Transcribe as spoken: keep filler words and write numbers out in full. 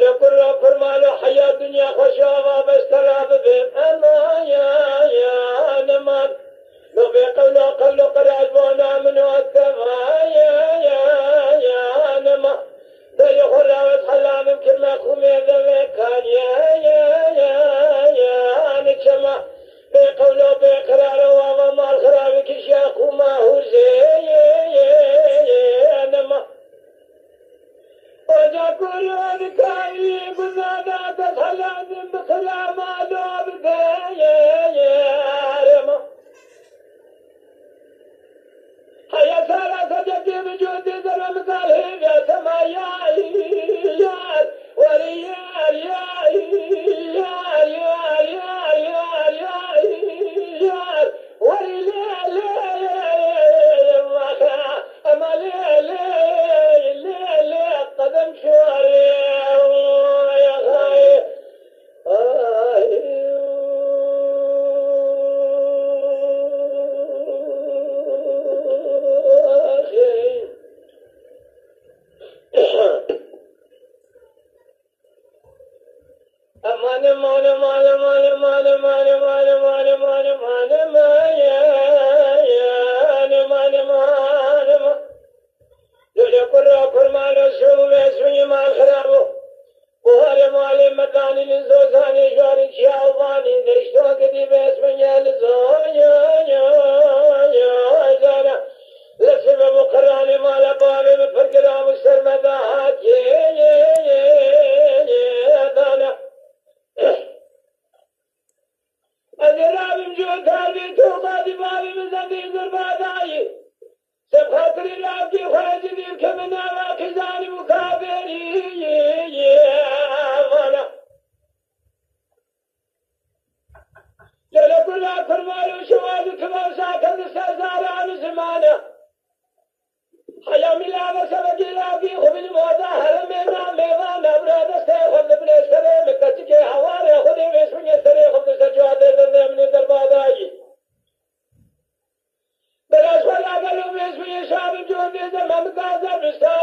Lê kurra kurmalo heya dinya xweş ava bes tera bibê. Ema ya ya nema. Lo bê qewla qewlo qiraj bona min o tema ya ya ya nema. Dayê xwe rawet helalim kirme xumê devê kan ya ya ya ya ne çema. Bê qewlo bê qiraro ava mal xirabi kişiya xuma hûrzê ya ya ya nema. Oca kurun kayî guzada dest helalim bi xirama lo bibê ya ya ya nema. Haya sara sadece bir cüzdü zerre mizal hevya sema ya yar. Wari yar ya yar yar yar yar yar yar. Wari le le maka ama le le le le kadem şuari. Ya hay. Lolê kurra kurmalo şû ve şûyî mal xirabo. Buharê malê medanî li zozanê jarî çiya û vanî derişto gidî ve esmenya li zo yo yo yo zana. Li sibe bu qirranê mala bavê bi pirgira û ser me da hat ye ye ye ye dana. Ez ê rabim ji o tarbê toqa dî bavê min zevî zirbadayî. Seb xatirî lavkî xwe ji dîr kevin nava qîzanî û kaberî vana. Lele kurla kurmar û şiwaz û kibar sakin li ser zaran û zimana. Heya mîlava sebekî lavkî xwe min moda heremê na mêvan evra destê xwe li binê serê min keçikê hewarê xwe dê vêşmînê serê xwe di ser cuadê zendê min ê derbadayî. Biraz xwe lagel û vêşmînê şabim cûr dê zeme min gaza bista.